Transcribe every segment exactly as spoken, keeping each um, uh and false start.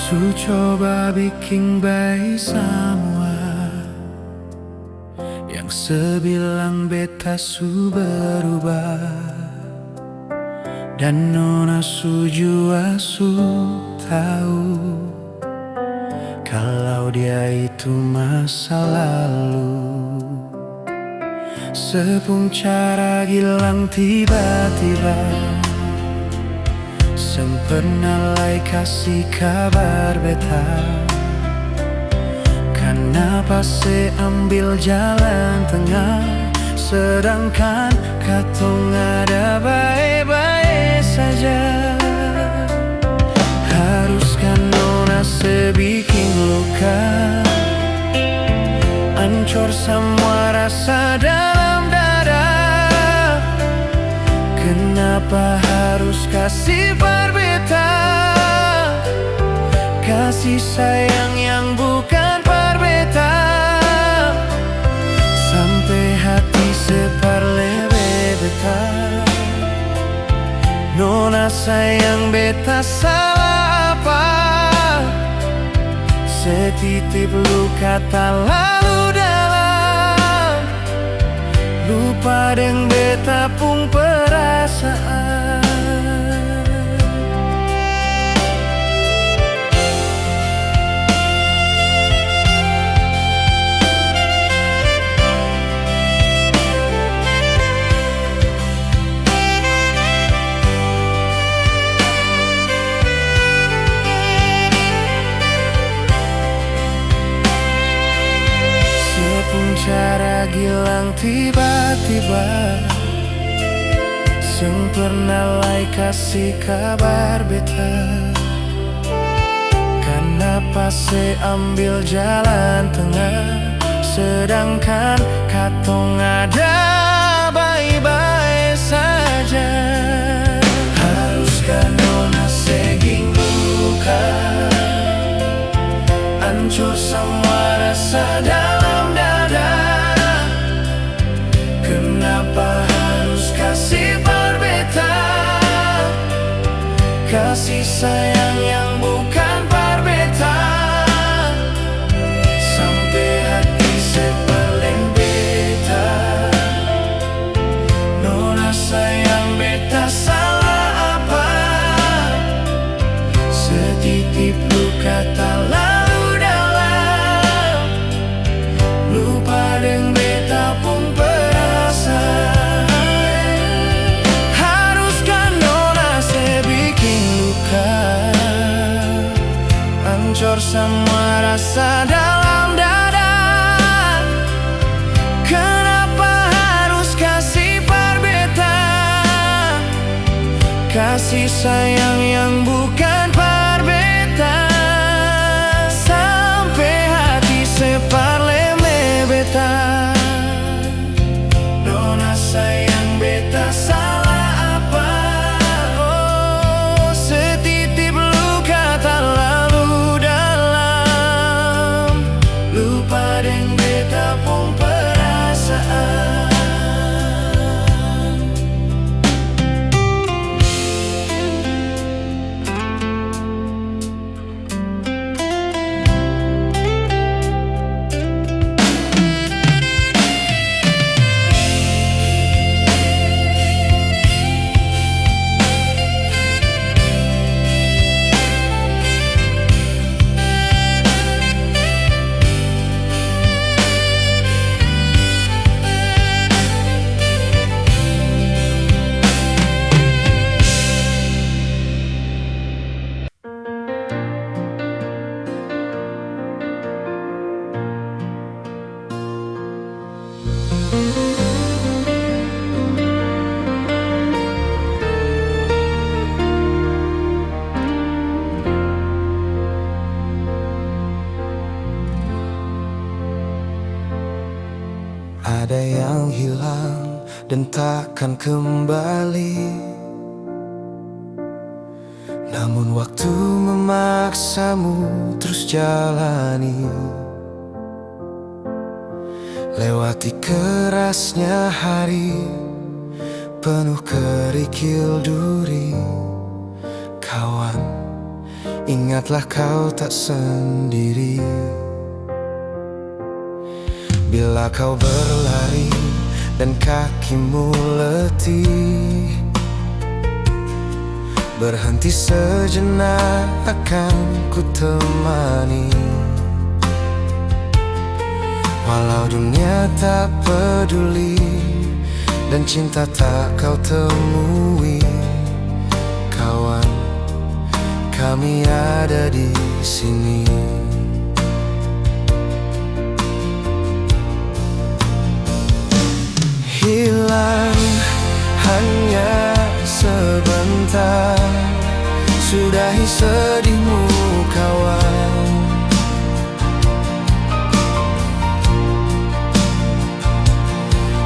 Su coba biking bae samua, yang se bilang beta su berubah, dan nona su jua su tau kalau dia itu masa lalu. Se pung cara gilang tiba-tiba, seng perna lai kasi kabar beta. Kanapa se ambil jalan tengah, sedangkan katong ada bae-bae saja? Haruskah nona se biking luka, ancor samua rasa dalam dada? Kenapa harus kasi par beta kasih sayang yang bukan par beta? Sampe hati se par lebe beta. Nona sayang, beta salah apa? Se titip luka talalu dalam, lupa deng beta pung perasaan. Se pung cara gilang tiba-tiba, seng perna lai kasi kabar beta. Kanapa se ambil jalan tengah, sedangkan katong ada bae-bae saja? Haruskah nona se biking luka, ancor samua rasa dalam dada? Kenapa harus kasi par beta kasih sayang yang bukan par beta? Sampe hati se par lebe beta. Nona sayang, beta salah apa? Se titip luka talalu dalam, lupa deng beta pung perasaan. Haruskah nona se biking luka, ancor samua rasa dalam dada? Kenapa harus kasi par beta kasih sayang yang bukan par beta? Sampe hati se par lebe beta. Nona sayang, beta salah apa? Oh, se titip luka talalu dalam, lupa deng beta pung perasaan. Ada yang hilang dan takkan kembali. Namun waktu memaksamu terus jalani. Lewati kerasnya hari, penuh kerikil duri. Kawan, Ingatlah kau tak sendiri. Bila kau berlari dan kakimu letih, berhenti sejenak, akan ku temani. Walau dunia tak peduli dan cinta tak kau temui, kawan, kami ada di sini. Hilang hanya sebentar, sudahi sedihmu, kawan.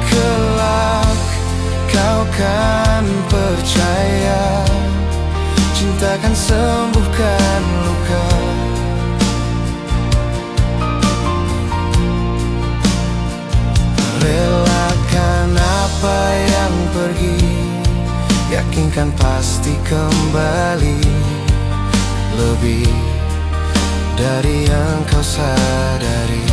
Kelak kau kan percaya, cinta kan sembuhkan luka. Relakan apa yang pergi, yakinkan pasti kembali, lebih dari yang kau sadari.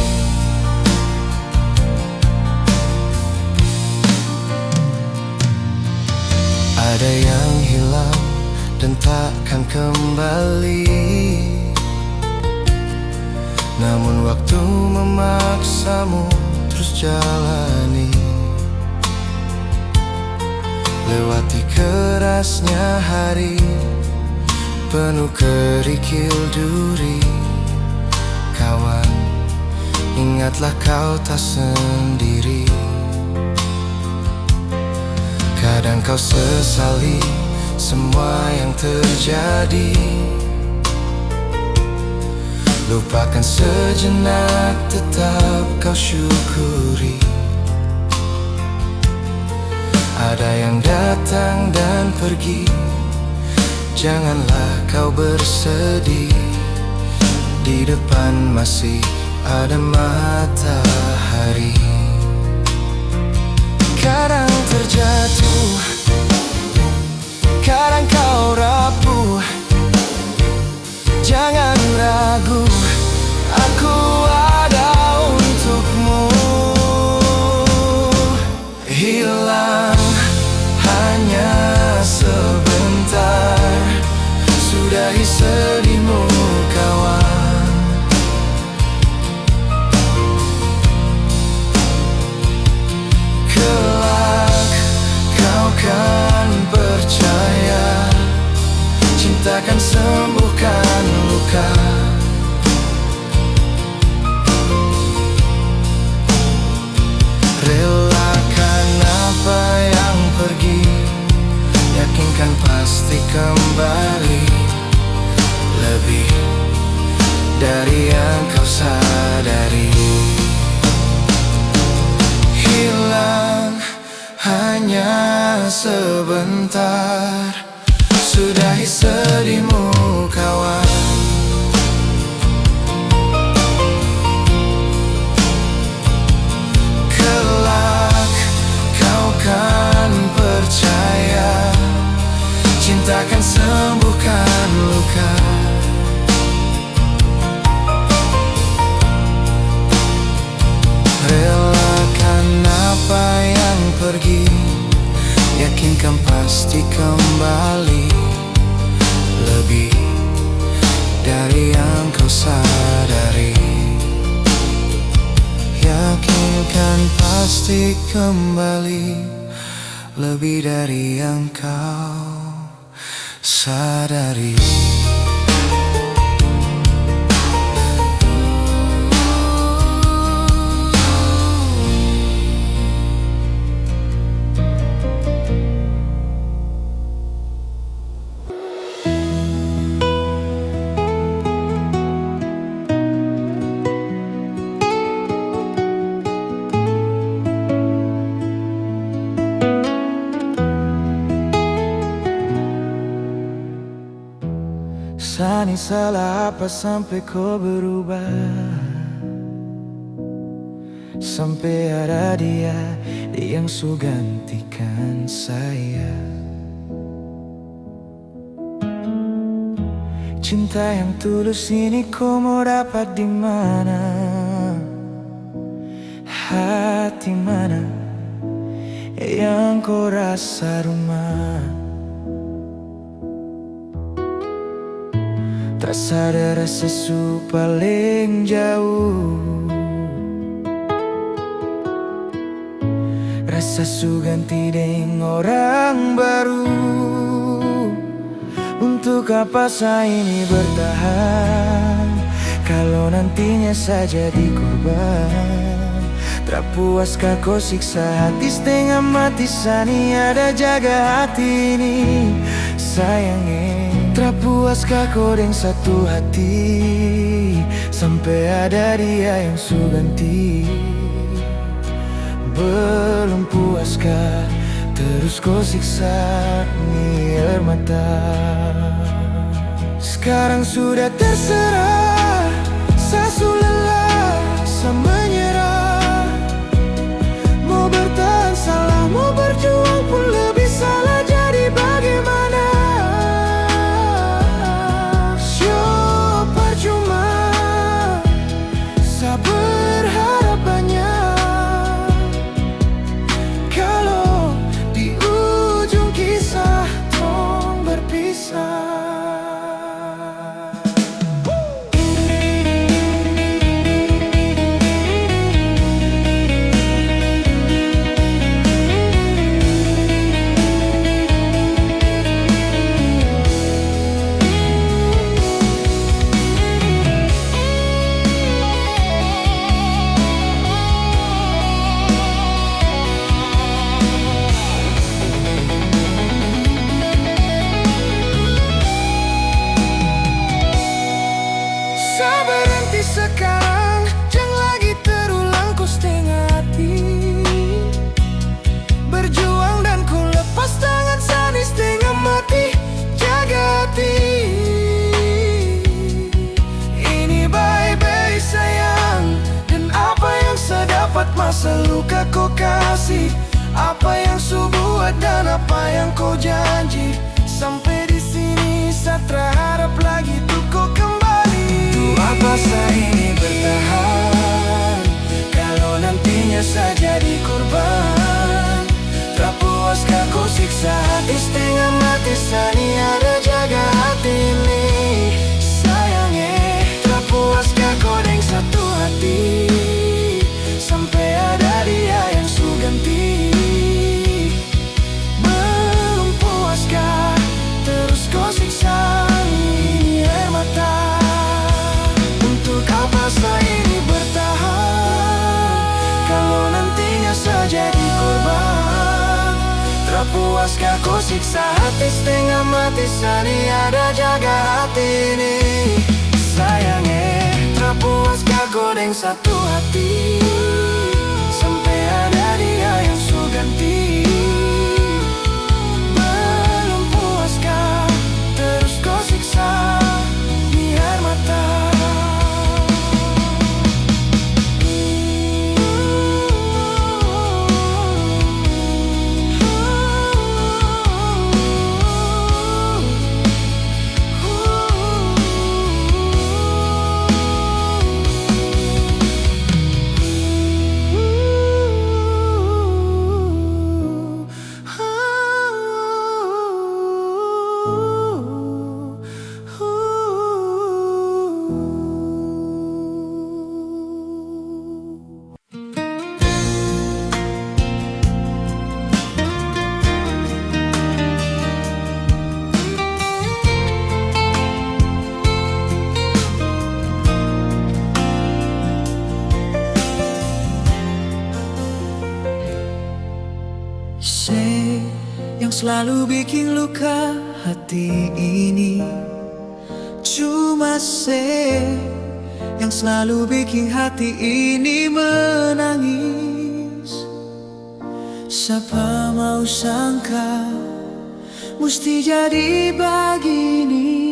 Ada yang hilang dan takkan kembali, namun waktu memaksamu terus jalani. Lewati kerasnya hari, penuh kerikil duri, kawan, ingatlah kau tak sendiri. Kadang kau sesali semua yang terjadi. Lupakan sejenak, tetap kau syukuri. Ada yang datang dan pergi, janganlah kau bersedih. Di depan masih ada matahari. Kadang terjatuh, kadang kau rapuh, jangan ragu, aku ada untukmu. Hilang hanya sebentar, sudahi sedihmu, kawan. Kelak kau kan percaya, cinta kan sembuhkan luka. Relakan apa yang pergi, yakinkan pasti kembali, lebih dari yang kau sadari. Hilang hanya sebentar, sudahi sedihmu, kawan. Kelak kau kan percaya, cinta kan sembuhkan luka. Relakan apa yang pergi, yakinkan pasti kembali, lebih dari yang kau sadari. Yakinkan pasti kembali, lebih dari yang kau sadari. Sa ni salah apa sampe ko berubah, sampe ada dia yang su gantikan saya. Cinta yang tulus ini ko mo dapat di mana? Hati mana yang ko rasa rumah? Tasada rasa su paleng jauh, rasa su ganti deng orang baru. Untuk apa sa ini bertahan, kalo nantinya sa jadi korban? Tra puas ka ko siksa hati stenga mati, sa ni ada jaga hati ini, sayang e. Tra puas ka ko deng satu hati, sampe ada dia yang su ganti? Belum puas ka terus ko siksa ni aer mata? Skarang sudah terserah, sa su lelah, sa menyerah. Mo bertahan salah, mo berjuang pun lebih salah, jadi bagaimana? Sio, percuma sa berharap banyak, kalo di ujung kisah tong berpisah. Sa berhenti sekarang, jang lagi terulang ko stenga hati. Berjuang dan ko lepas tangan, sa ni stenga mati, jaga hati ini bae-bae sayang. Dan apa yang sa dapat, masa luka ko kasi? Apa yang su buat dan apa yang ko janji? Sampe di sini sa tra harap lagi tu ko kembali. Tu apa sa ini bertahan, kalo nantinya sa jadi korban? Tra puas ka ko siksa hati stenga mati, sa ni ada jaga hati ni, sayang e. Tra puas ka ko deng satu hati, sampe ada dia yang su ganti? Belum puas ka terus ko siksa ni aer mata? Untuk apa sa ini bertahan, kalo nantinya sa jadi korban? Tra puas ka ko siksa hati stenga mati, sa ni ada jaga hati ni, sayang e. Tra puas ka ko deng satu hati, sampe ada dia yang su ganti? Belum puas ka terus ko siksa ni aer mata? Se yang slalu biking luka hati ini, cuma se yang slalu biking hati ini menangis. Sapa mau sangka musti jadi bagini?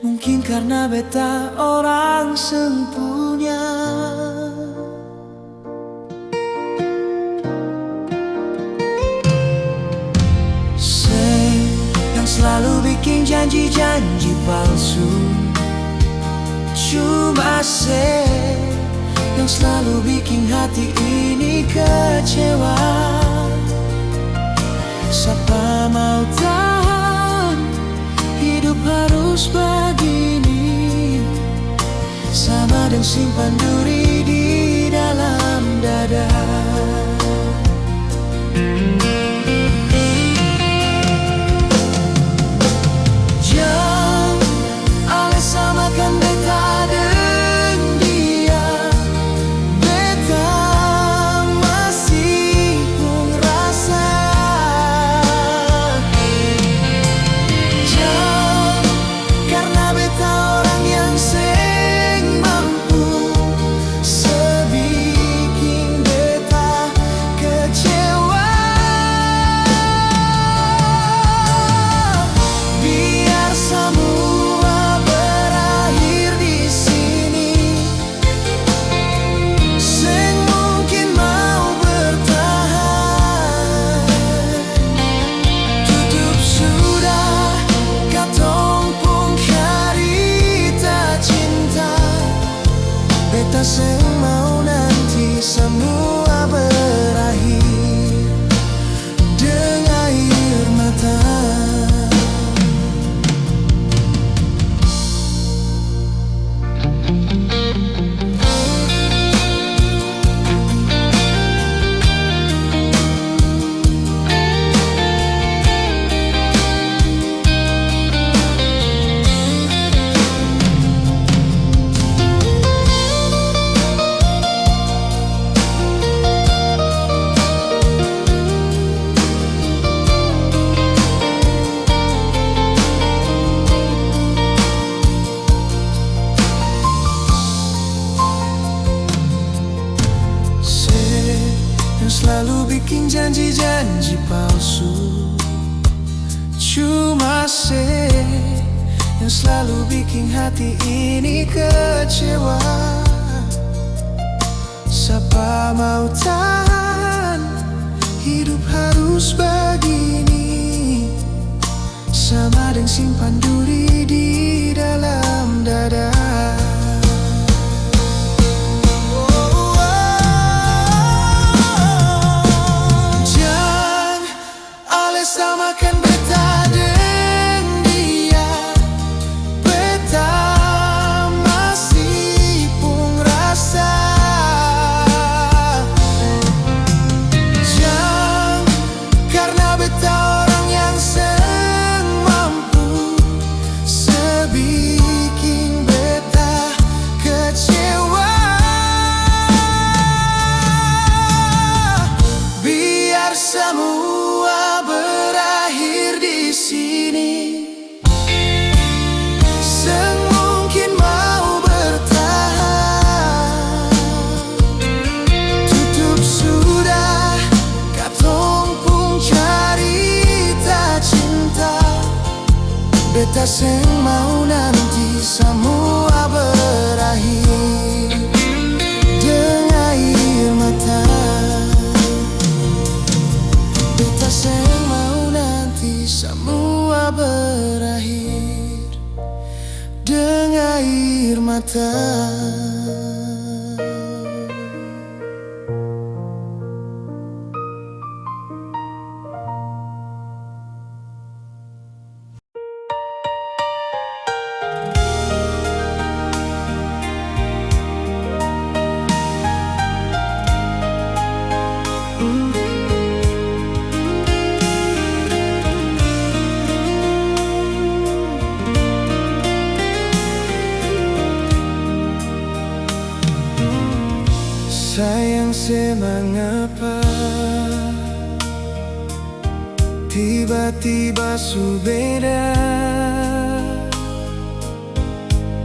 Mungkin karna beta orang seng punya. Se yang Slalu biking janji-janji palsu, cuma se yang slalu biking hati ini kecewa. Sapa mau tahan hidup harus bagini, sama deng simpan duri di dalam dada. Jang ale samakan beta deng dia, beta masih pung rasa. Jang karna beta orang yang seng mampu, se biking beta kecewa. Biar samua berakhir di sini, seng mungkin mau bertahan. Tutup sudah katong pung carita cinta. Beta seng mau nanti samua berakhir deng air mata. Se yang slalu biking janji-janji palsu, cuma se yang slalu biking hati ini kecewa. Sapa mau tahan hidup harus bagini, sama deng simpan duri di dalam dada. Jang ale samakan beta deng dia, beta masih pung rasa. Jang karna beta orang yang seng mampu, se biking beta kecewa. Biar samua berakhir di sini, seng mungkin mau bertahan. Tutup sudah katong pung carita cinta. Beta seng mau nanti samua berakhir deng air mata. Beta seng mau nanti samua berakhir deng air mata. Sayang, se mangapa tiba-tiba su beda?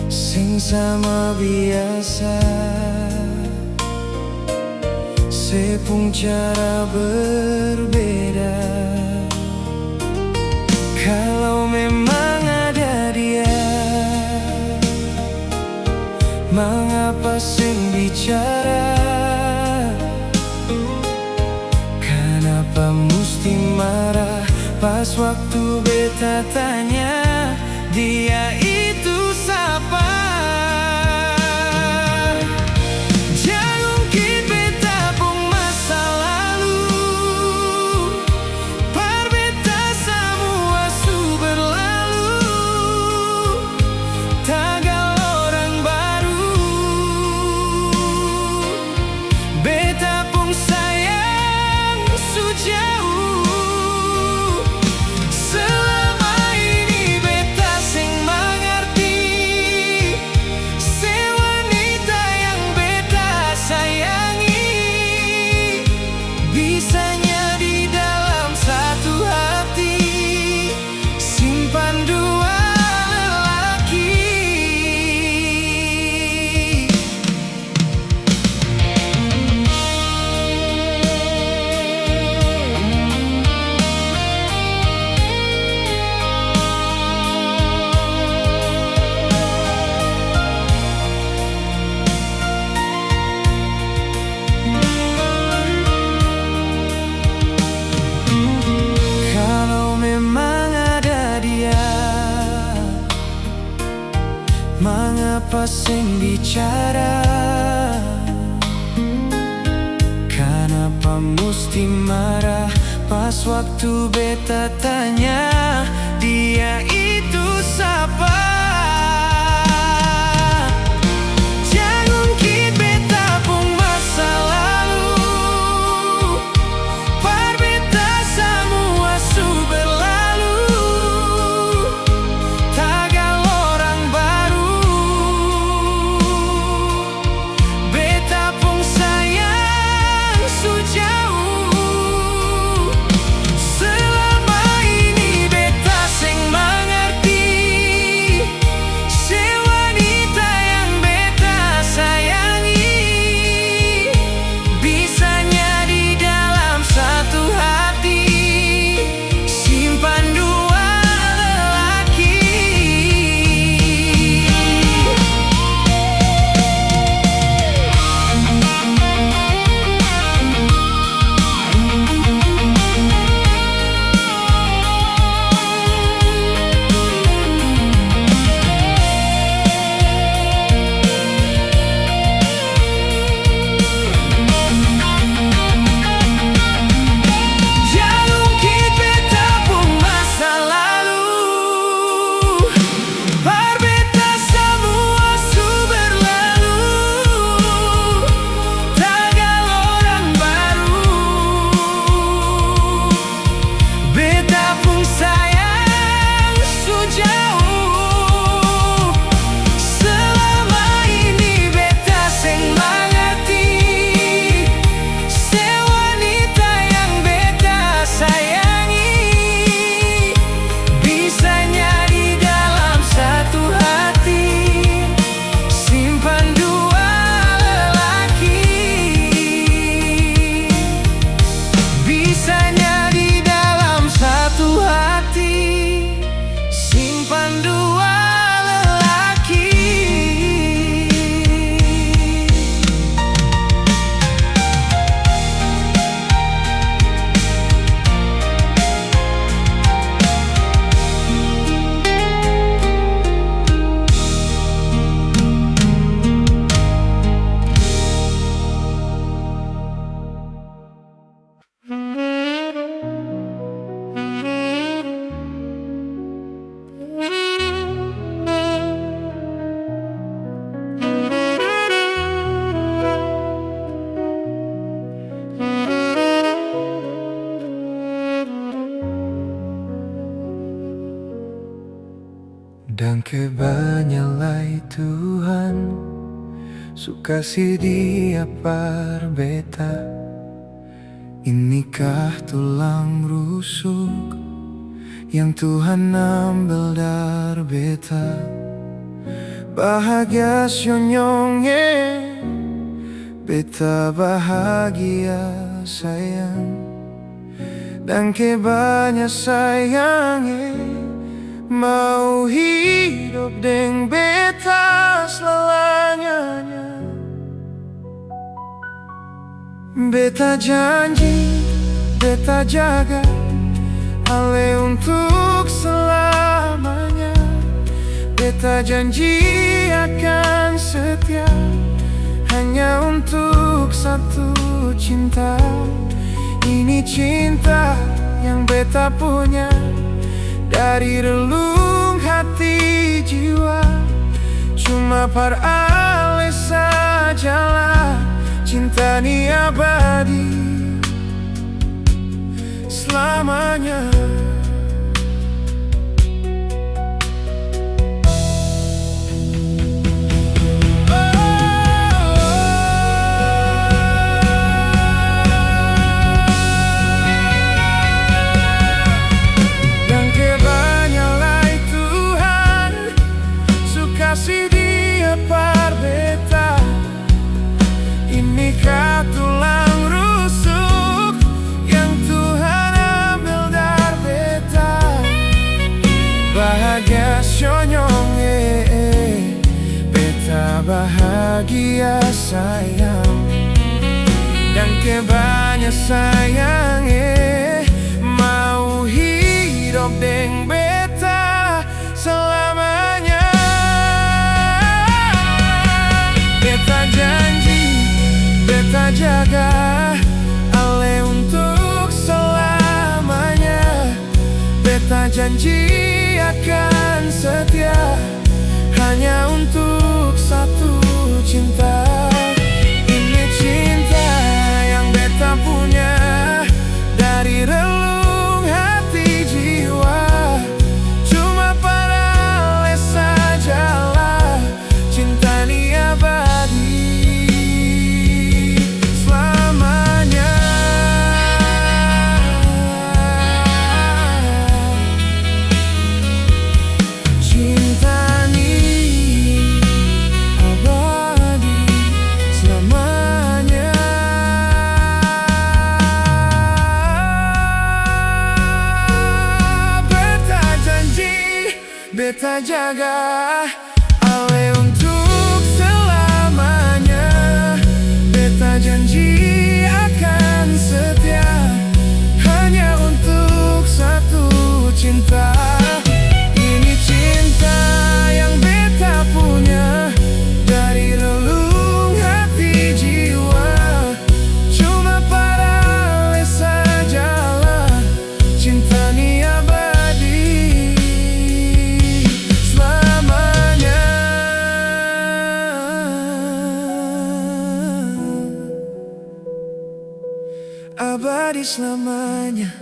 Seng sama biasa, se pung cara berbeda. Kalau memang ada dia, mangapa seng bicara? Kanapa musti marah pas waktu beta Tatanya, Dia itu sapa? Jang ungkit beta pung masa lalu, par beta samua su berlalu. Tagal orang baru, beta pung sayang su jauh. Selama ini beta seng mangarti, se wanita yang beta sayangi, bisanya di dalam satu hati simpan dua lelaki. Kalau memang ada dia, mangapa seng bicara? Kanapa musti marah pas waktu beta tanya, dia itu sapa? Jang ungkit beta pung masa lalu, par beta samua su berlalu. Tagal orang baru, beta pung sayang su jauh. Selama ini beta seng mangarti, se wanita yang beta sayangi, bisanya di dalam satu hati simpan dua lelaki. Jang ungkit beta pung masa lalu, par beta samua su berlalu. Tagal orang baru, beta pung sayang su jauh. Selama ini beta seng mangarti, se wanita yang beta sayangi, bisanya di dalam satu hati simpan dua lelaki. Bisanya di dalam satu hati simpan dua lelaki. Dangke banya lai Tuhan su kasi Dia par beta. Inikah tulang rusuk yang Tuhan ambel dari beta? Bahagia sonyong e, beta bahagia sayang. Dangke banya sayang e, mau hidop deng beta slalanyanya. Beta janji, beta jaga, Ale untuk selamanya. Beta janji akan setia hanya untuk satu cinta. Ini cinta yang beta punya dari relung hati jiwa. Cuma par ale sajalah cinta ni abadi selamanya. Dangke banya lai Tuhan su kasi Dia par beta. Ini ka tulang rusuk yang Tuhan ambil dari beta. Bahagia sonyong e, beta bahagia sayang. Dangke banya sayang e, mau hidop deng beta selamanya. Beta janji, beta jaga ale untuk selamanya. Beta janji akan setia hanya untuk satu cinta. Ini cinta yang beta punya dari relung hati jiwa. Cuma par ale sajalah cinta ni abadi slamanya. Cinta ni abadi slamanya. Beta janji, beta jaga ale untuk selamanya. Beta janji akan setia hanya untuk satu cinta. Ini cinta yang beta punya dari relung hati jiwa. Cuma par ale sajalah cinta ni abadi slamanya. Abadi slamanya.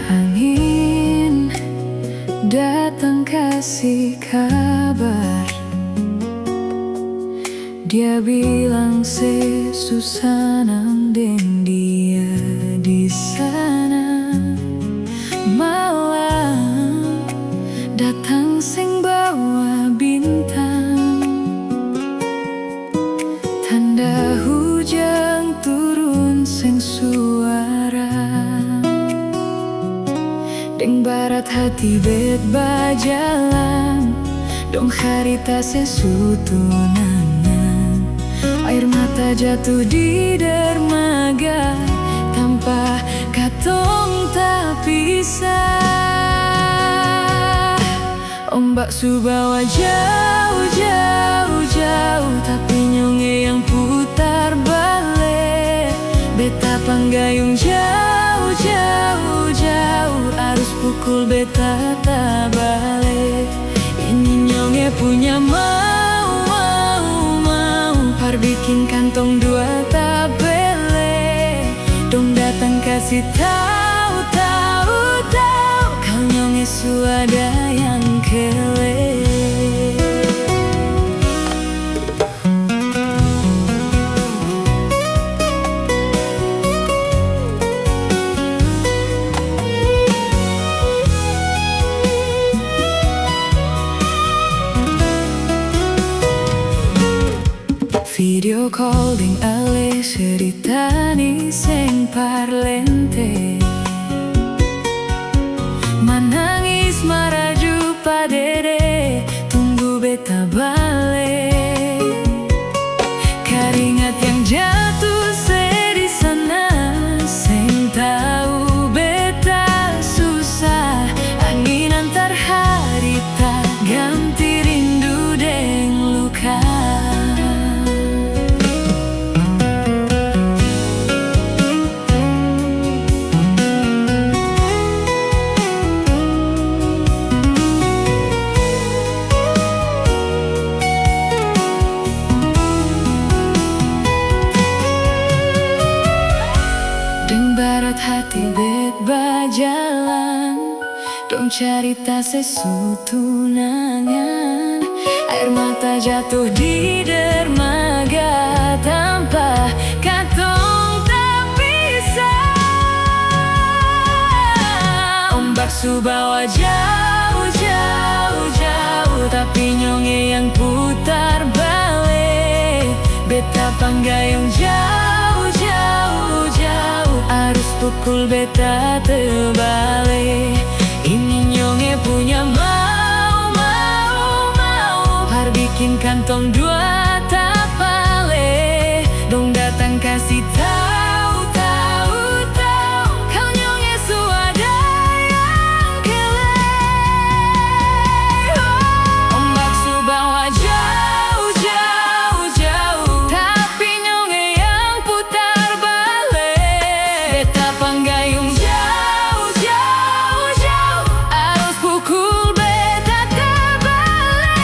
Angin datang kasi kabar. Dia bilang se su sanang deng dia di sana. Malam datang seng bawa bintang, tanda hujang turun seng suara. Deng barat hati bet bajalan, dong harita seng su tunangan. Air mata jatuh di dermaga tampa katong tapisah. Ombak su bawa jauh, jauh, jauh, tapi nyonge yang putar bale. Beta panggayung jauh, jauh, jauh, arus pukul beta tabale. Ini nyonge punya mau, mau, mau, par biking kantong dua tabele. Dong datang kasi tau, tau, tau, kal nyonge su ada yang kele. Kol deng ale cerita ni seng parlente. Manangis maraju padede, tunggu beta bale. Karingat yang jatuh se di sana, seng tau beta susah. Angin antar harita, ganti rindu deng luka. Deng barat hati bet bajalan. Dong carita se su tunangan, aer mata jatuh di dermaga, tampa katong tapisah. Ombak su bawa jauh, jauh, jauh, tapi nyonge yang putar bale. Beta panggayung jauh, jauh, jauh, arus pukul beta terbale. Ini nyonge punya mau, mau, mau, par bikin kantong dua tapale. Dong datang kasi tau, tau, tau, kal nyonge su ada yang kele. Ombak su bawa jauh, jauh, jauh, tapi nyonge yang putar bale. Beta panggayung jauh, jauh, jauh, arus pukul beta terbale.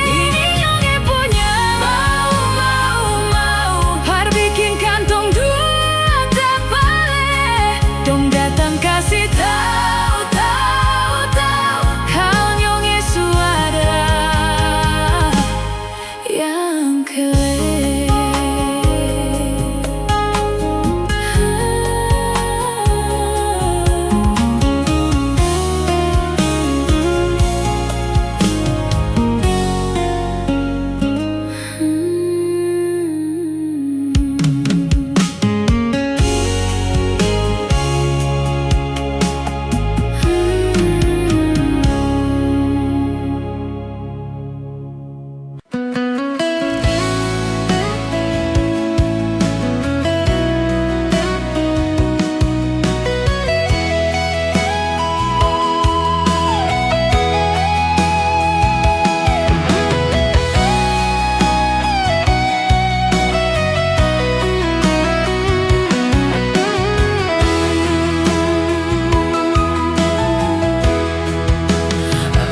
Ini nyonge punya mau, mau, mau, par bikin kantong dua tapale. Dong datang kasi tau, tau, tau, kal nyonge su ada yang kele.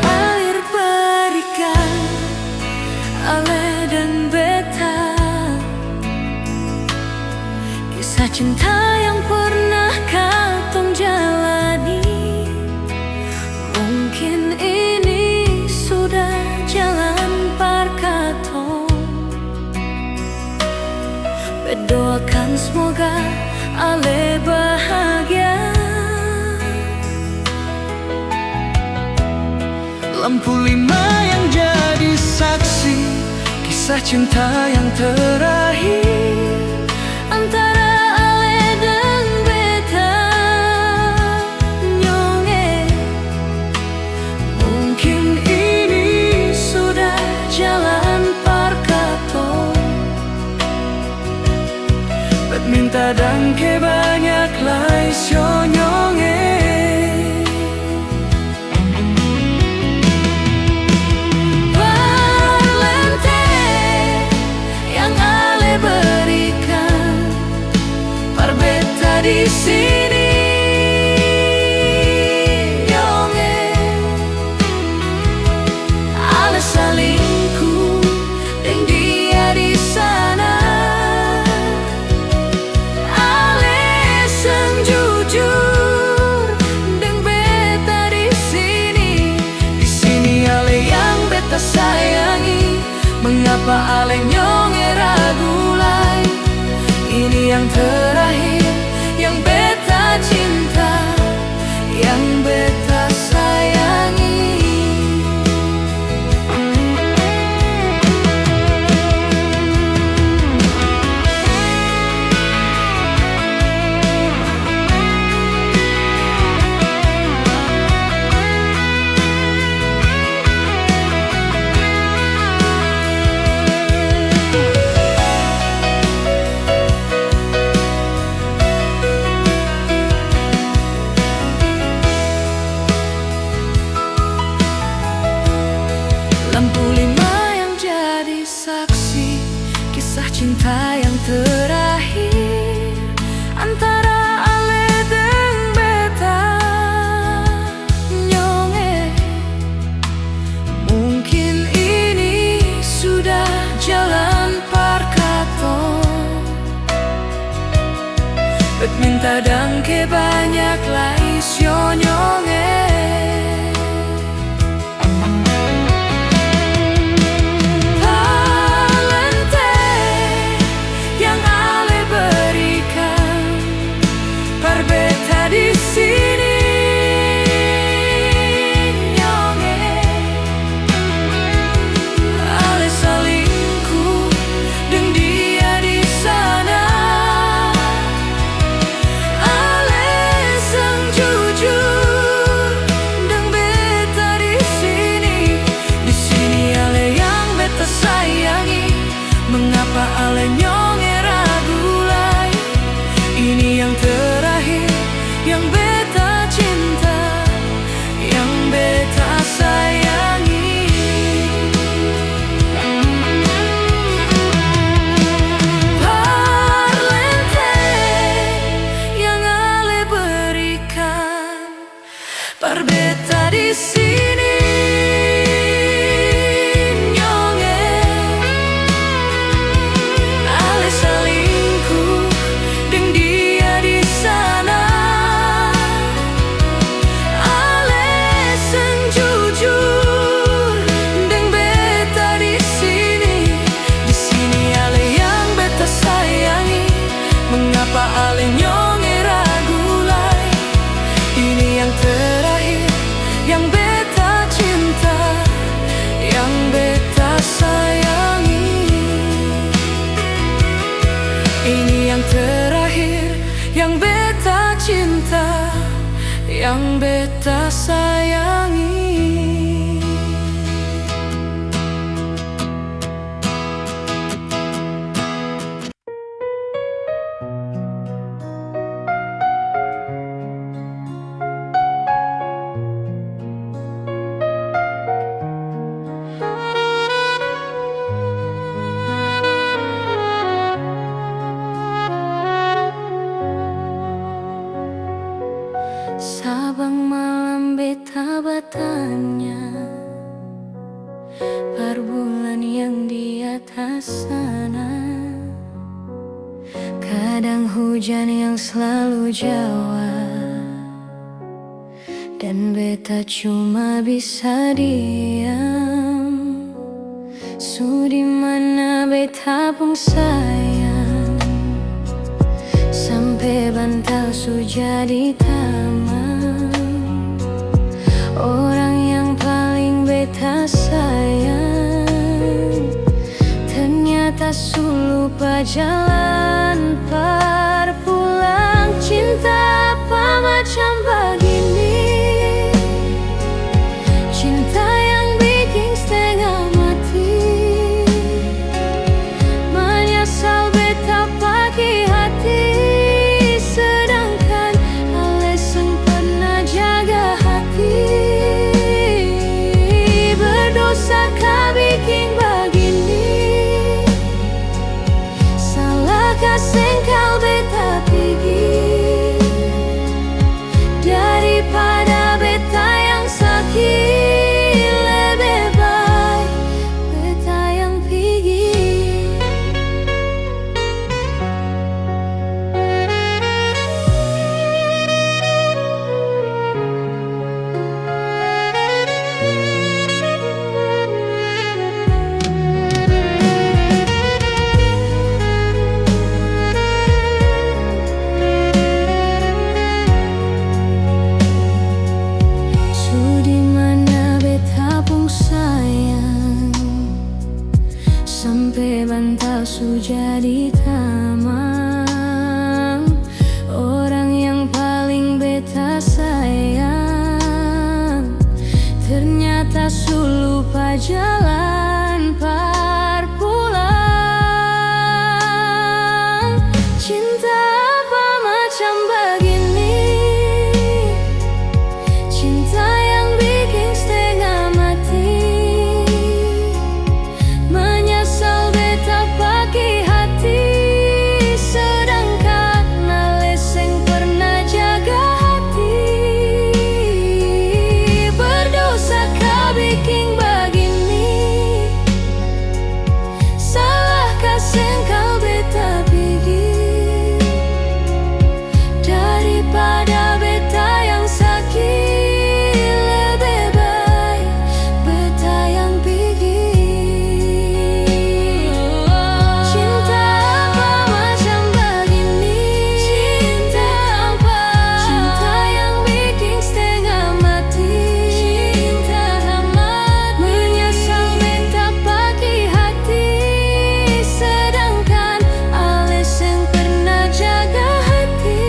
Air berikan ale deng beta, kisah cinta yang pernah katong jalani. Mungkin ini sudah jalan par katong. Berdoakan semoga ale bahagia. Lampu lima yang jadi saksi kisah cinta yang terakhir antara ale deng beta nyonge. Mungkin ini sudah jalan par katong. Bet minta dangke banyak lai sio nyonge. Parlente yang ale berikan par beta di sini nyonge. Ale salingku deng dia di sana. Ale seng jujur deng beta di sini. Di sini ale yang beta sayangi. Mengapa ale nyonge ragu lai? Ini yang terakhir yang beta cinta, yang beta sayangi. Par bulan yang di atas sana, kadang hujan yang slalu jawa, dan beta cuma bisa diam. Su di mana beta pung sayang? Sampe bantal su jadi tamang. Orang yang paling beta sayang, ternyata su lupa jalan par pulang. Cinta apa macam bagini? Cinta yang biking stenga mati. Manyasal beta pake hati, sedangkan ale seng perna jaga hati. Berdosa ka biking bagini? Salah ka seng kal beta pigi? Daripada beta yang saki, lebe bae beta yang pigi. Su di mana beta pung sayang? Sampe bantal su jadi tamang. Orang yang paling beta sayang, ternyata su lupa jalan par pulang. Cinta apa macam bagini? Cinta yang biking stenga mati. Manyasal beta pake hati, sedangkan ale seng perna jaga hati. Berdosa ka biking bagini? Salah ka seng kal beta pigi? Daripada beta yang saki, lebe bae beta yang pigi. Cinta apa macam bagini? Cinta apa? Cinta yang biking stenga mati. Cinta amat. Menyesal beta pake hati, sedangkan ale seng perna jaga hati.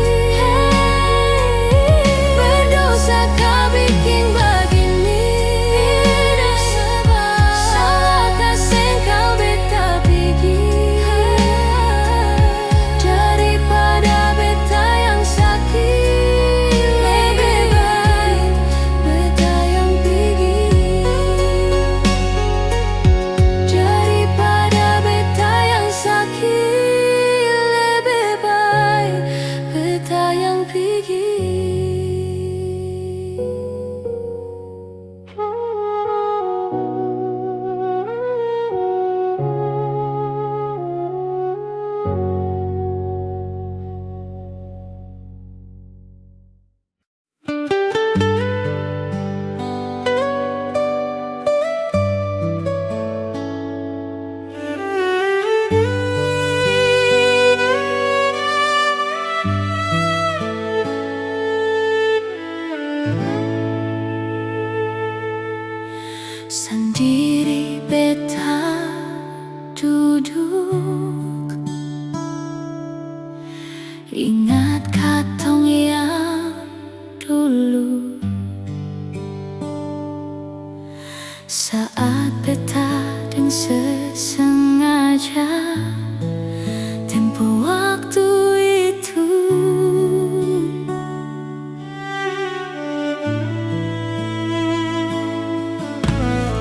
Berdosa ka biking bagini? Salah ka seng kal beta pigi? Daripada beta yang saki, lebe bae beta yang pigi. Daripada beta yang saki, lebe bae beta yang pigi. Sandiri beta duduk, ingat katong yang dulu. Saat beta deng sesengaja tempo waktu itu.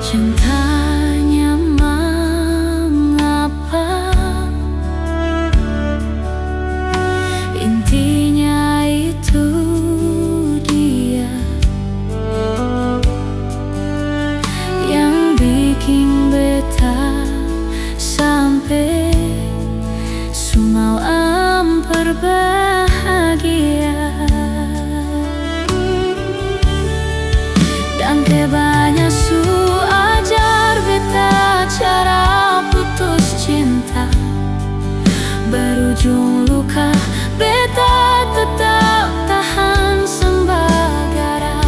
Jang tanya mangapa, intinya itu dia. bahagia. Dangke banya su ajar beta cara putus cinta. Berujung luka, beta tetap tahan seng bagara.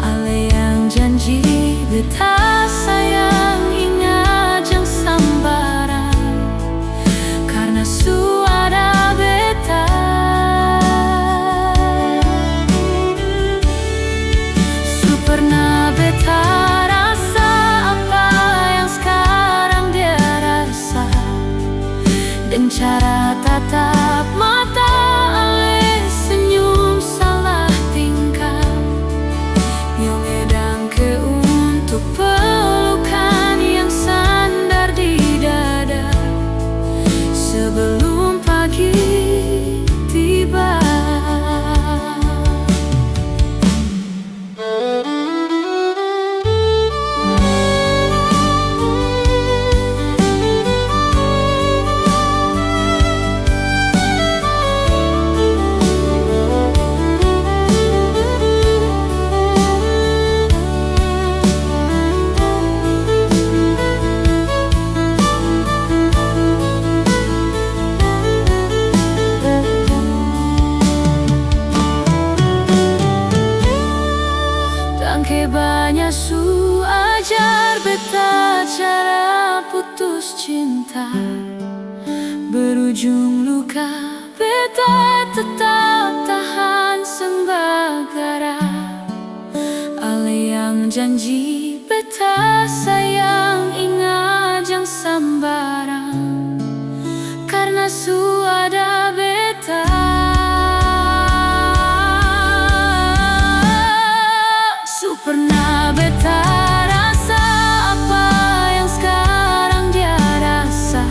Ale yang janji beta sayang, ingat jang sambarang, karna su ada beta. Su pernah beta rasa apa yang skarang dia rasa. Deng cara tatap mata, ale senyum, salah tingkah. Nyong e dangke untuk pelukan yang sandar di dada sebelum pagi tiba. Dangke banya su ajar beta cara putus cinta. Berujung luka, beta tetap tahan seng bagara. Ale yang janji beta sayang, ingat jang sambarang, karna su ada beta. Su pernah beta rasa apa yang skarang dia rasa.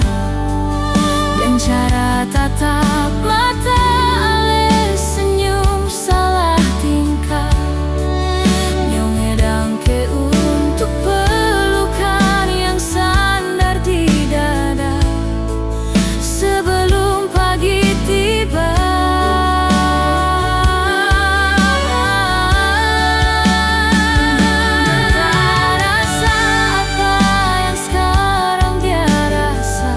Deng cara tatap mata, ale senyum, salah tingkah. Nyong e dangke untuk pelukan yang sandar di dada sebelum pagi tiba. Rasa apa yang skarang dia rasa.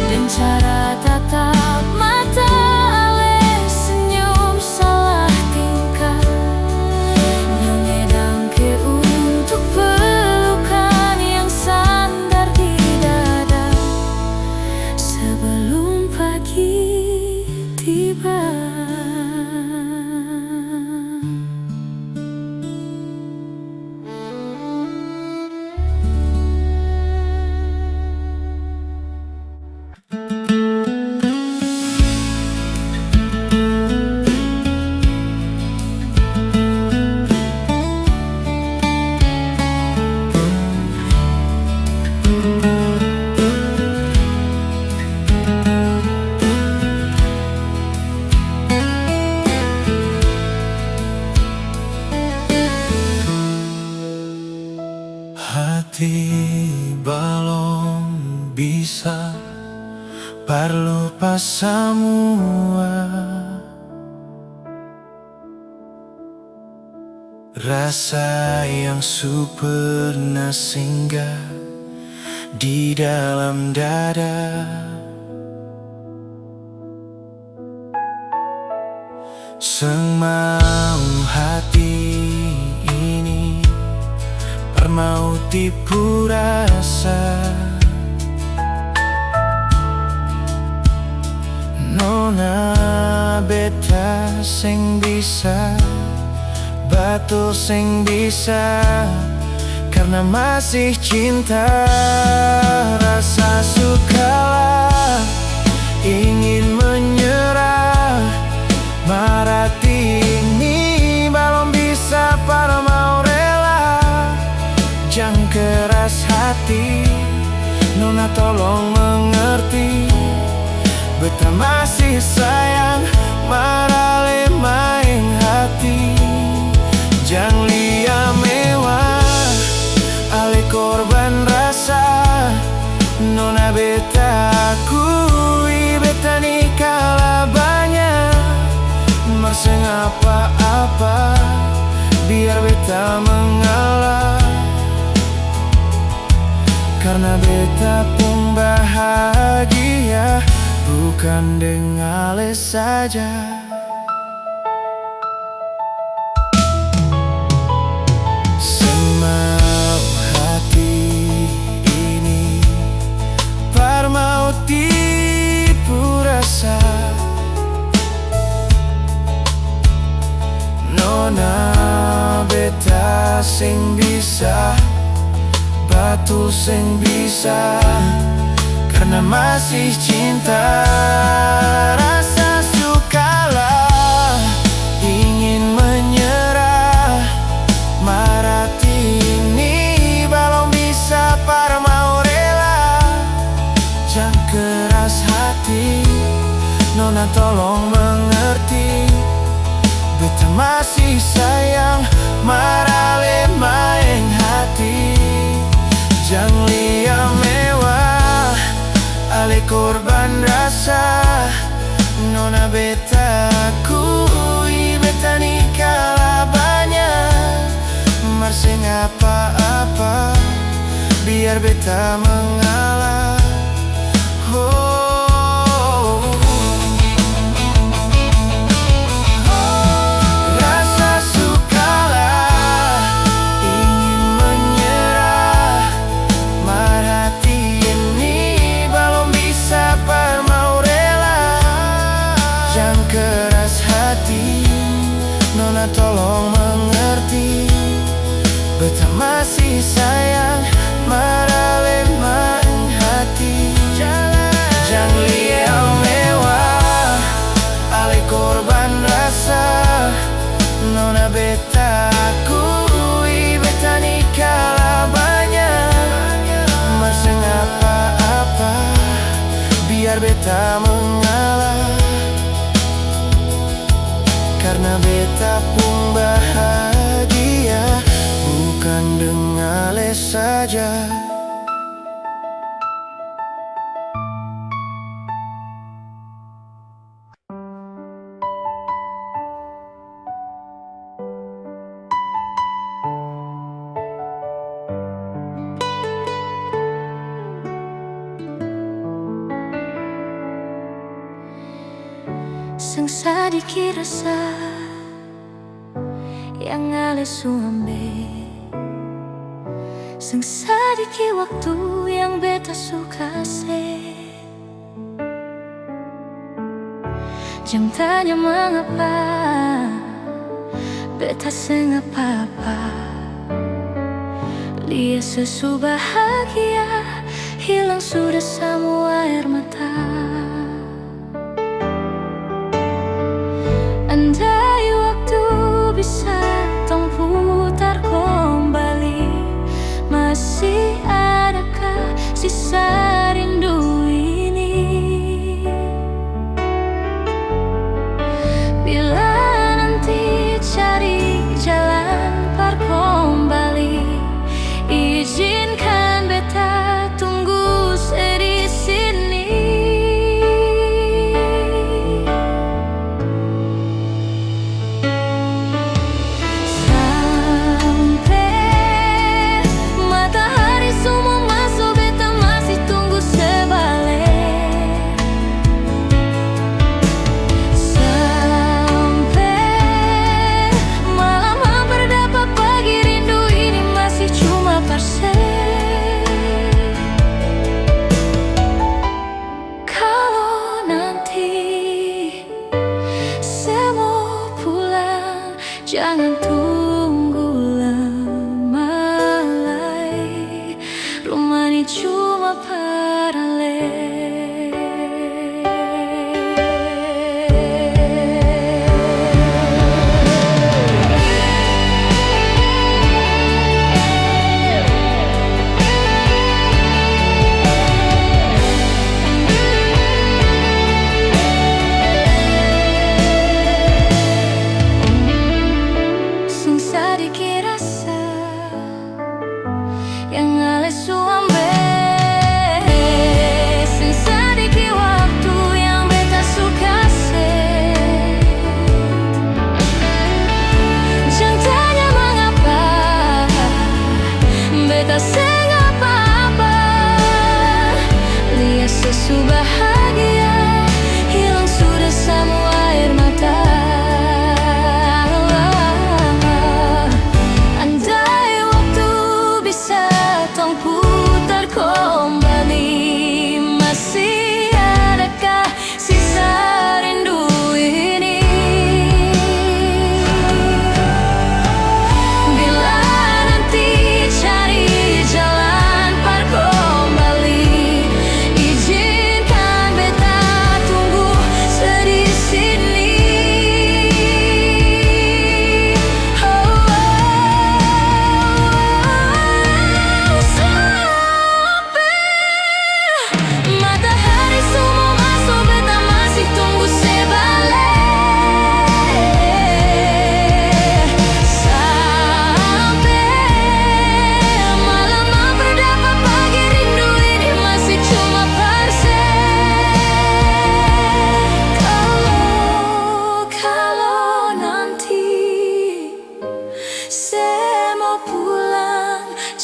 Deng cara tatap mata, ale senyum, salah tingkah. Nyong e dangke untuk pelukan yang sandar di dada sebelum pagi tiba. Hati balong bisa parlupa samua. Rasa yang su pernah singgah di dalam dada. Seng mau hati ini par mau tipu rasa. Nona, beta seng bisa, batul seng bisa, karna masih cinta. Rasa su kalah, ingin menyerah, mar hati ini balong bisa par mau rela. Jang keras hati, nona tolong mengerti. Beta masih sayang, mar ale maeng hati. Jang lia mewah, ale korban rasa. Nona, beta akui, beta ni Beta mengalah, karna beta pung bahagia bukan deng ale saja. Seng mau hati ini par mau tipu rasa. Nona, beta seng bisa, batul seng bisa, karna masih cinta. Rasa su kalah, ingin menyerah, mar hati ini balong bisa par mau rela. Jang keras hati, nona tolong mengerti. Beta masih sayang, mar ale maeng hati. Jang lia mewah, ale korban rasa. Nona, beta akui beta ni kalah banya, mar seng apa-apa, biar beta mengalah. Oh. Rasa su kalah, ingin menyerah, mar hati ini balong bisa par mau rela. Jang keras hati, nona tolong mengerti. Beta masih sayang, mar ale maeng hati. Jang lia mewah, ale korban rasa. Nona, beta akui beta ni kalah banya, mar seng apa-apa, biar beta mengalah. Karna beta pung bahagia bukan deng ale saja. Seng sadiki rasa yang ale su ambe, seng sadiki waktu yang beta su kase. Jang tanya mangapa beta seng apa-apa. Lia se su bahagia, hilang sudah samua aer mata. Andai waktu bisa tong putar kombali, masih adakah sisa rindu ini? Bila nanti cari jalan par kombali, izinkan beta tunggu se di sini.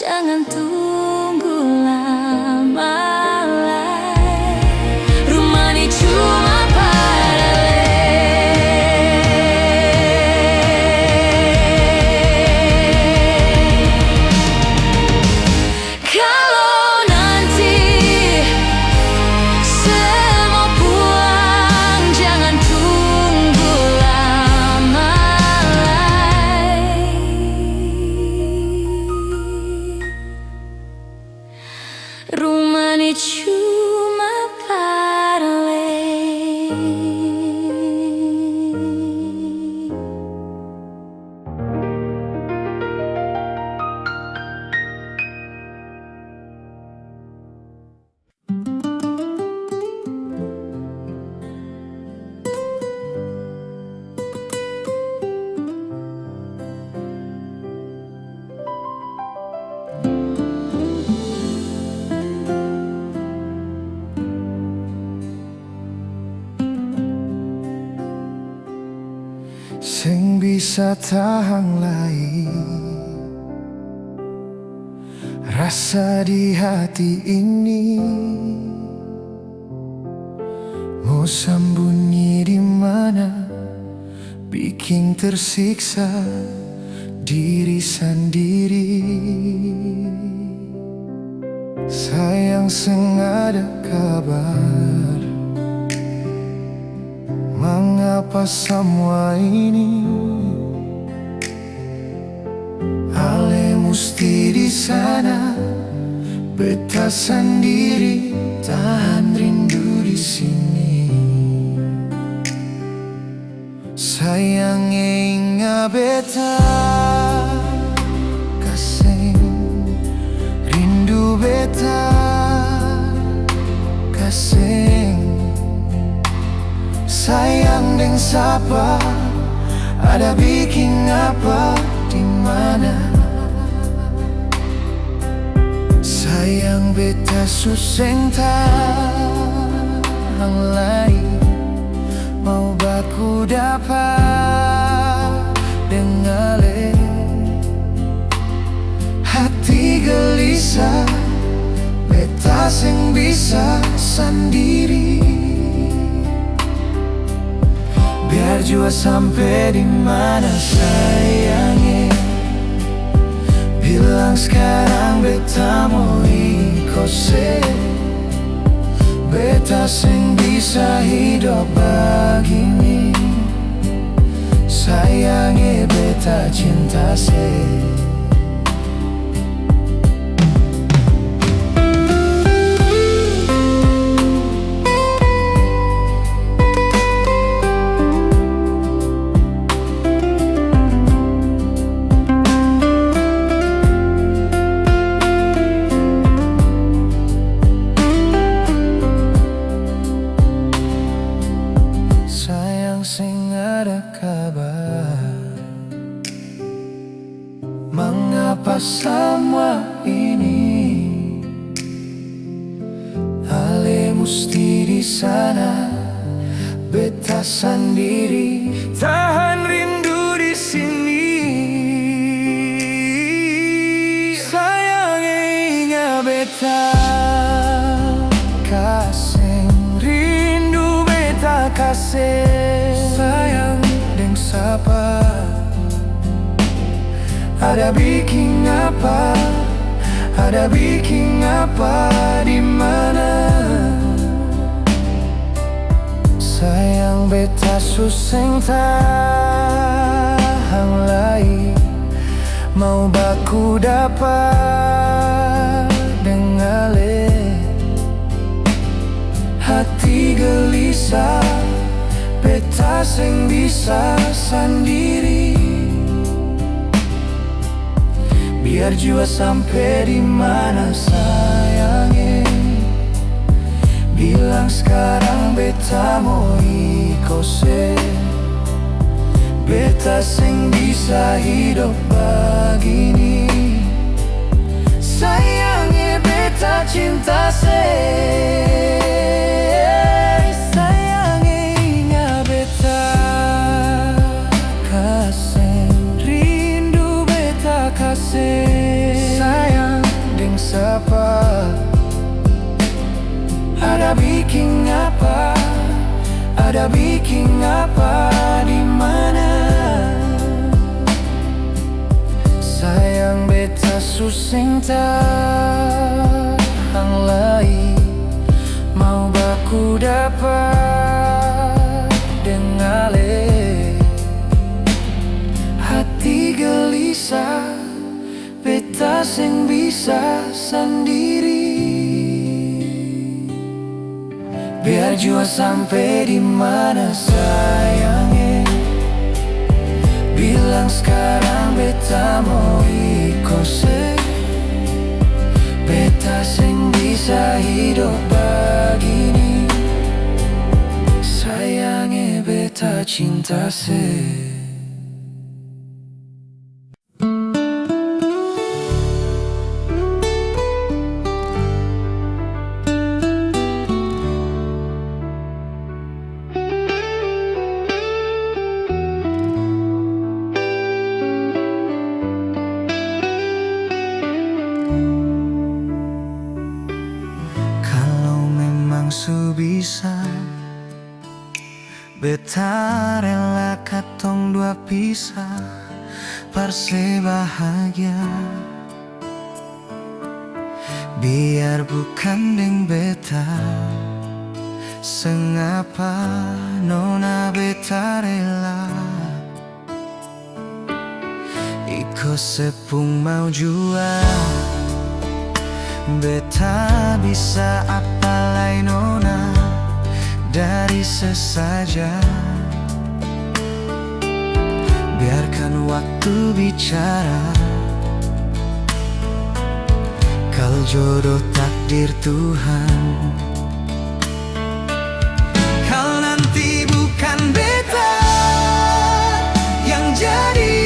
Jangan tunggu lama lai. Rumah ni cuma paralel. Kalo nanti semua pulang, jangan tunggu lama lai. Rumah ni cuma paralel. Seng bisa tahang lai rasa di hati ini. Mo sambunyi di mana, biking tersiksa diri sandiri. Sayang, seng ada kabar. Mangapa samua ini? Ale musti di sana, beta sandiri, tahan rindu di sini. Sayang e, inga beta ka seng, rindu beta ka seng. Sayang deng sapa, ada biking apa, di mana? Sayang, beta su seng tahang lai, mau baku dapa deng ale. Hati gelisah, beta seng bisa sandiri. Biar jua sampe di mana, sayang e, bilang skarang beta mo iko se. Beta seng bisa hidop bagini. Sayang e, beta cinta se. Sayang, seng ada kabar. Mangapa samua ini? Ale musti di sana, beta sandiri, tahan rindu di sini. Sayang e, inga beta ka seng, rindu beta ka seng. Sayang deng sapa, ada biking apa, ada biking apa, di mana? Sayang, beta su seng tahang lai, mau baku dapa deng ale. Hati gelisah, beta seng bisa sandiri. Biar jua sampe di mana, sayang e, bilang skarang beta mo iko se. Beta seng bisa hidop bagini. Sayang e, beta cinta se. Sayang e, inga beta ka seng, rindu beta ka seng. Sayang Biking apa? Ada biking apa? Di mana? Sayang, beta su seng tahang lai, mau baku dapa deng ale. Hati gelisah, beta seng bisa sandiri. Biar jua sampe di mana, sayang e, bilang skarang beta mo iko se. Beta seng bisa hidop bagini, sayang e, beta cinta se. Kalau memang su bisa, beta rela katong dua pisah, par se bahagia. Biar bukan deng beta, seng apa nona, beta rela. Iko se pung mau jua, beta bisa apa lai nona, dari se saja. Biarkan waktu bicara, kal jodoh takdir Tuhan. Kal nanti bukan beta yang jadi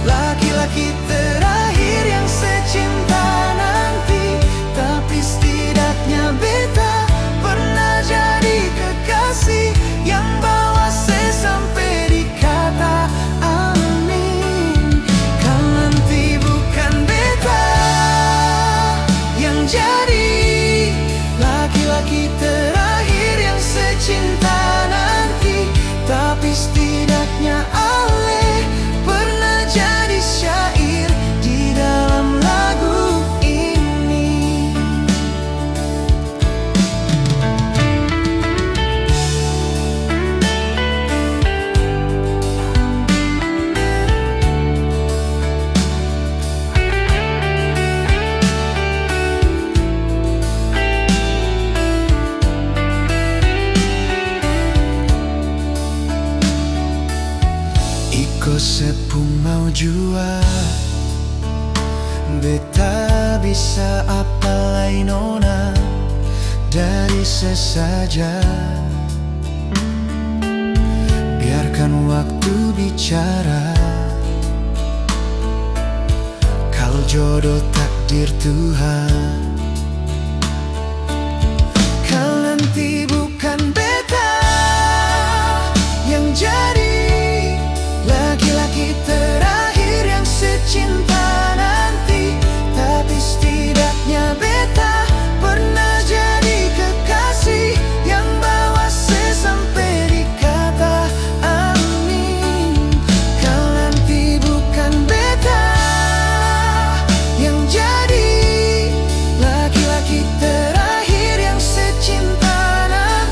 laki-laki terakhir yang se cinta nanti, tapi setidaknya beta pernah jadi kekasih yang bawa se sampe di kata amin. Kal nanti bukan beta yang jadi laki-laki terakhir yang se cinta nanti, tapi setidaknya ale pernah jadi syair di dalam lagu ini. Iko se pung mau jua, beta bisa apa lai nona, dari se saja. Biarkan waktu bicara, kal jodoh takdir Tuhan. Kal nanti bukan beta yang jadi laki-laki terakhir yang se cinta nanti, tapi setidaknya beta pernah jadi kekasih yang bawa se sampe di kata amin. Kal nanti bukan beta yang jadi laki-laki terakhir yang se cinta nanti,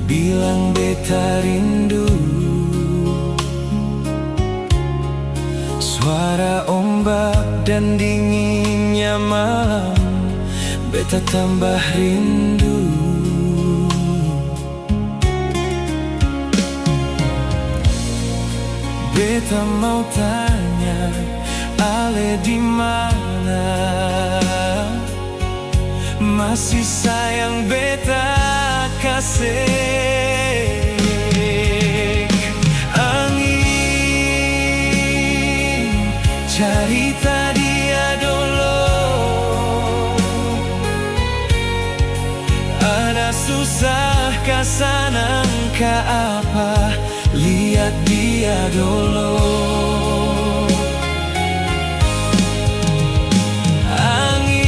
bilang beta rindu. Suara ombak dan dinginnya malam, beta tambah rindu. Beta mau tanya, ale di mana? Masih sayang beta kasek. Angin, carita dia dolo. Ada susah ka sanang ka apa, liat dia dolo. Angin,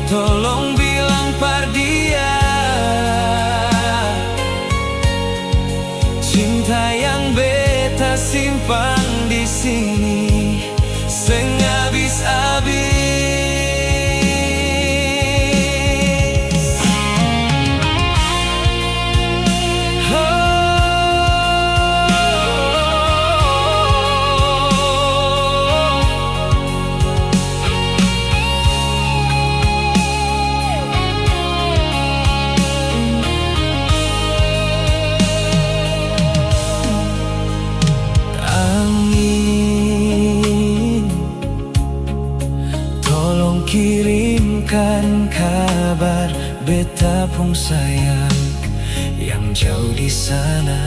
tolong bilang par dia, cinta yang beta simpan di sini seng abis-abis. Oh, angin, tolong kirimkan kabar beta pung sayang yang jauh di sana.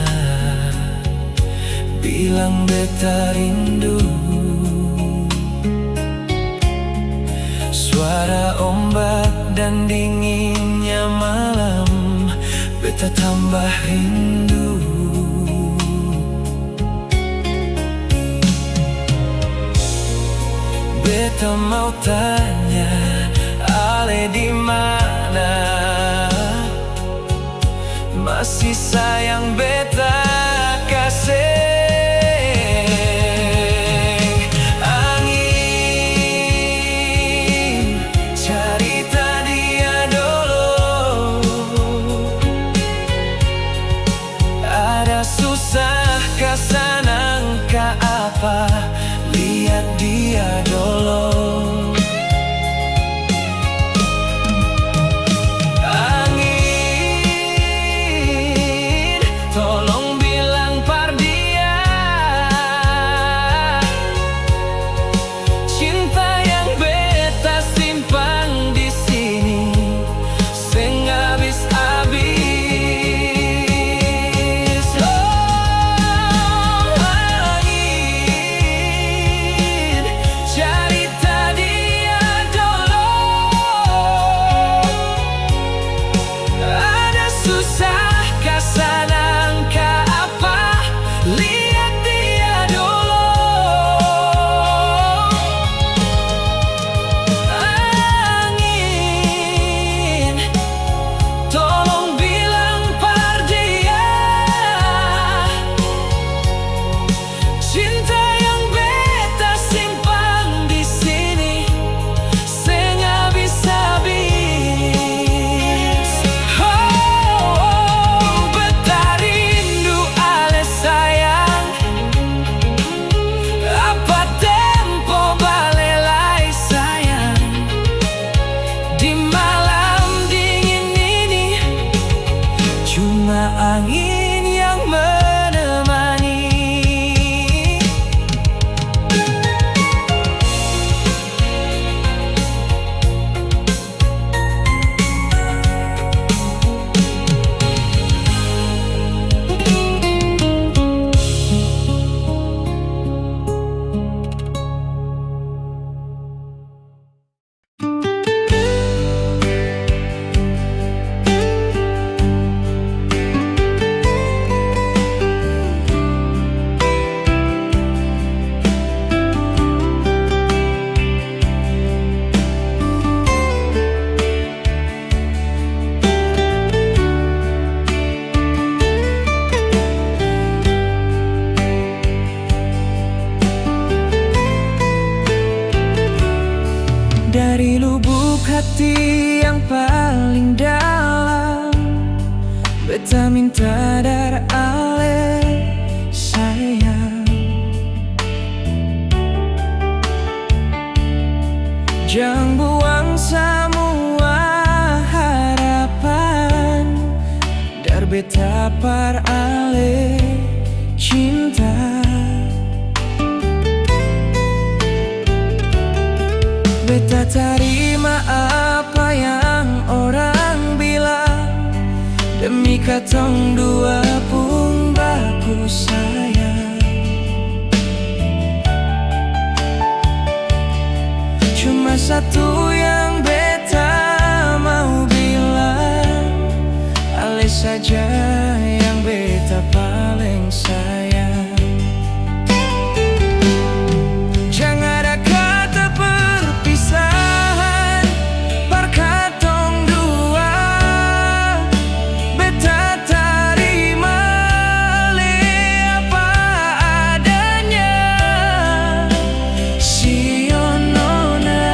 Bilang beta rindu. Suara ombak dan dinginnya malam, beta tambah rindu. Beta mau tanya, ale di mana? Masih sayang beta kaseng. Angin, carita dia dolo. Ada susah ka sanang ka apa, liat dia dolo. Angin, tolong bilang par dia, cinta yang beta simpan di sini seng abis-abis. Oh, angin, carita dia dolo. Ada susah ka sanang ka apa, liat dia dolo. Angin, tolong bilang par dia, cinta yang beta simpan di sini seng abis-abis. Oh, oh, beta rindu ale sayang. Apa tempo balelai sayang, di malam dingin ini, cuma angin yang menemani. Dari lubuk hati yang paling dalam, Beta minta dari ale sayang, jang buang samua harapan dari beta par ale cinta. Beta tarima apa yang orang bilang, demi katong dua pung baku sayang. Cuma satu yang beta mau bilang, ale saja yang beta paleng sayang. Jang ada kata perpisahan par katong dua. Beta tarima le apa adanya, si onona.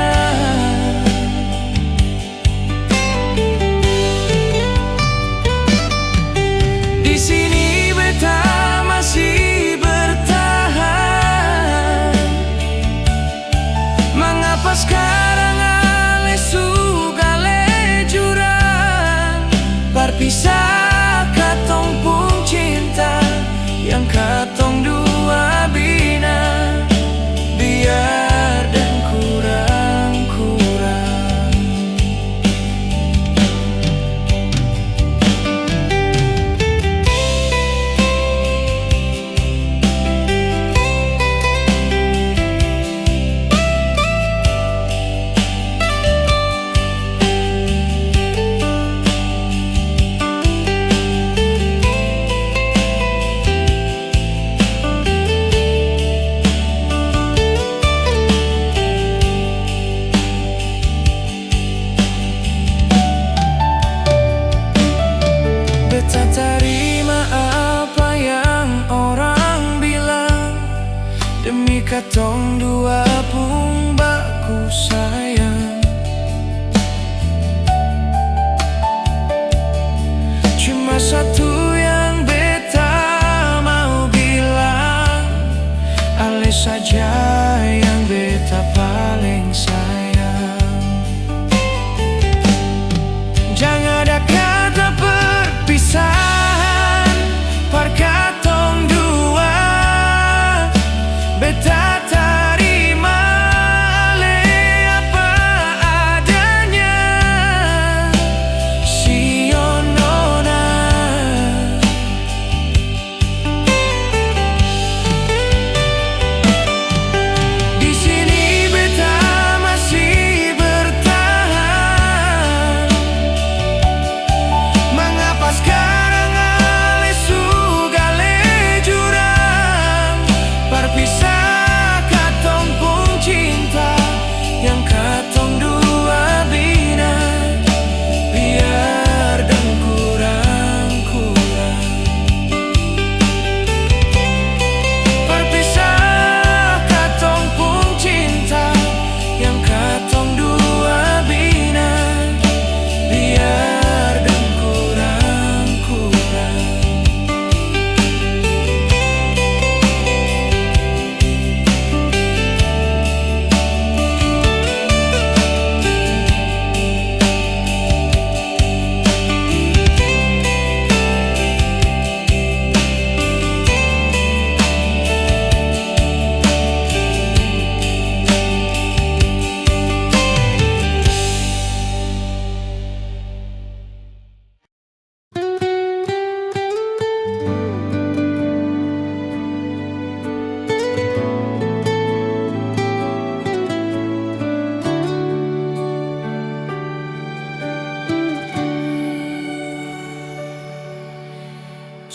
Di sini beta masih bertahan. Mangapa skarang ale su gale jurang, par pisah katong pung cinta yang katong dua bina, biar deng kurang-kurang. Beta tarima apa yang orang bilang demi katong dua pung baku sayang. Cuma satu yang beta mau bilang, ale saja yang beta paleng sayang. Jang ada kata perpisahan par katong dua. Beta tarima le apa adanya, si onona. Di sini beta masih bertahan. Mangapa skarang ale su gale jurang, par pisah katong pung cinta yang katong dua bina, biar deng kurang-kurang. Par pisah katong pung cinta yang katong dua bina, biar deng kurang-kurang.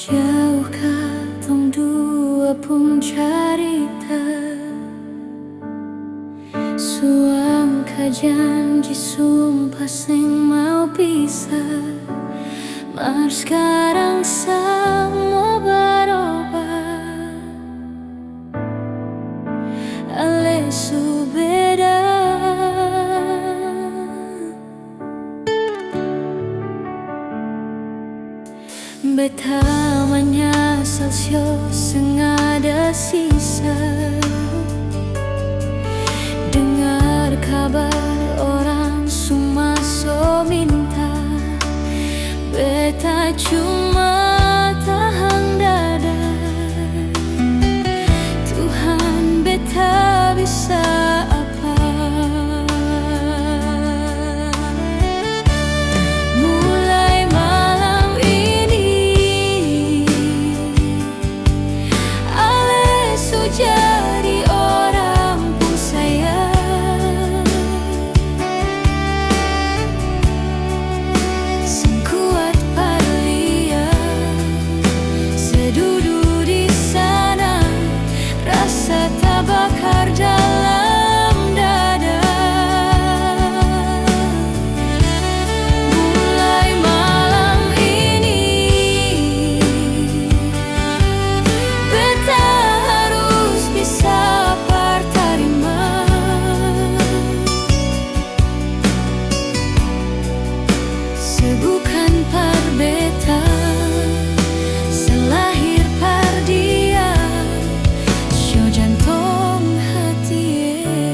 Jauh katong dua pung carita. Su angka janji, sumpah seng mau pisah, mar skarang samua barobah. Ale su beda. Beta manyasal sio seng ada sisa. Dengar kabar orang su maso minta, beta cuma tahang dada. Tuhan, beta bisa apa? Mulai malam ini, ale su jadi orang pung sayang. Seng kuat par lia, se dudu di sana, rasa tabakar dalam dada. Mulai malam ini, beta harus bisa par tarima. Se bukan par beta, se lahir par dia, sio jantong hati e.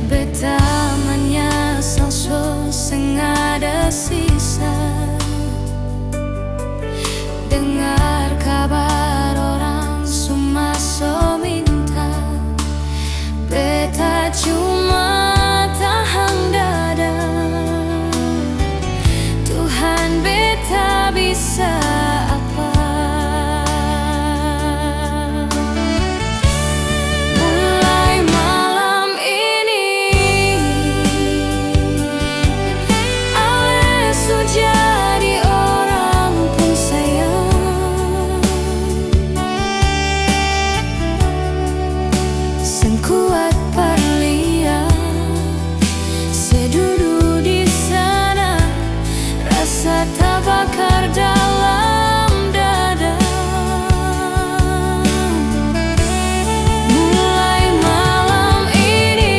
Beta manyasal so seng ada sisa. Dengar kabar orang su maso minta, beta cuma tahang dada. Tuhan, beta bisa apa? Mulai malam ini, ale su jadi orang pung sayang. Seng kuat par lia, se dudu di sana, rasa tabakar dalam dada. Mulai malam ini,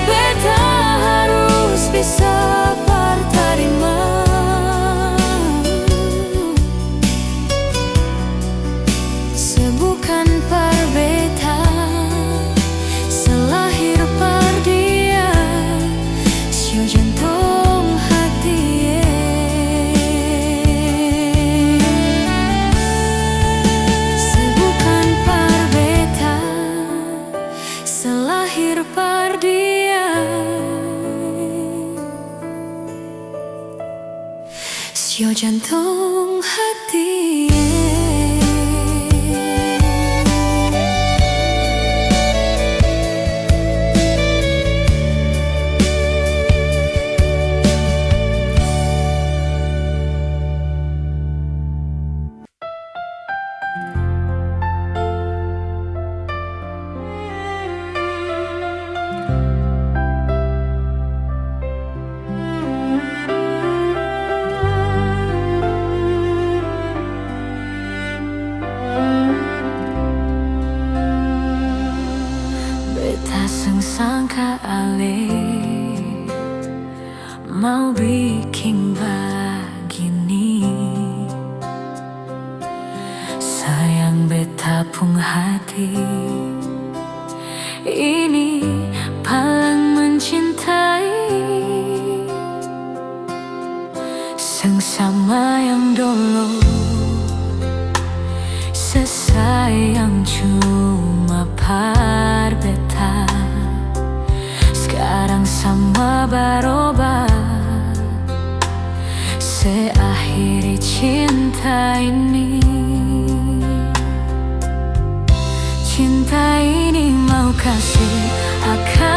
beta harus bisa par tarima. Se bukan par beta, se lahir par dia, sio jantong hati e. Se bukan par beta, se lahir par dia, sio jantong hati e. Beta seng sangka ale mau biking bagini. Sayang beta pung hati ini paling mencintai. Seng sama yang dolo, se sayang cuma par beta. Skarang sama baroba, se akhiri cinta ini. Cinta ini mau kasi akang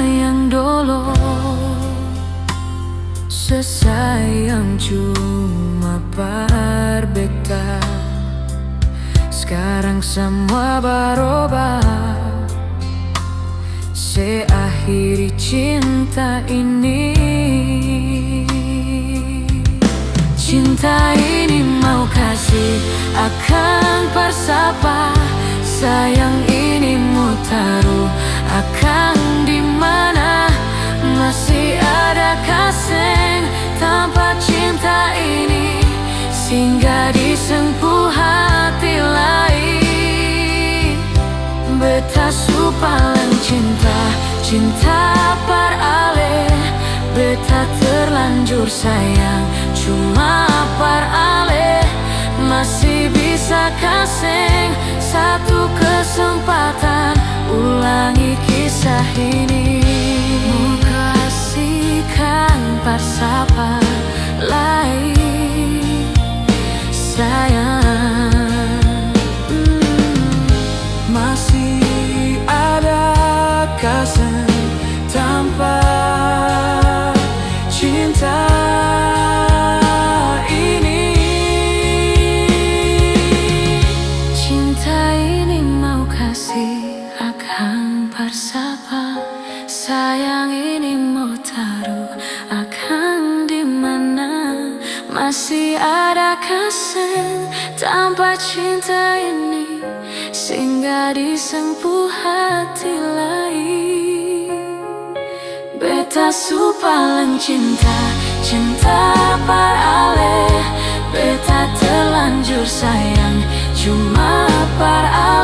yang dolo, se sayang cuma par beta. Skarang samua baroba, se akhiri cinta ini. Cinta ini mau kasi akang par sapa? Sayang ini mo taru akang di mana? Masih ada ka seng tampa cinta ini singgah di seng pung hati lain? Beta su paleng cinta, cinta par ale. Beta terlanjur sayang cuma par ale. Masih bisa ka seng satu kesempatan ulangi kisah ini? Mo kasi akang par sapa lai, sayang? Hmm, masih ada ka seng tampa cinta ini? Cinta ini mau kasi akang par sapa? Sayang ini mo taru akang di mana? Masih ada ka seng tampa cinta ini singgah di seng pung hati lain? Beta su paleng cinta, cinta par ale. Beta terlanjur sayang cuma par ale.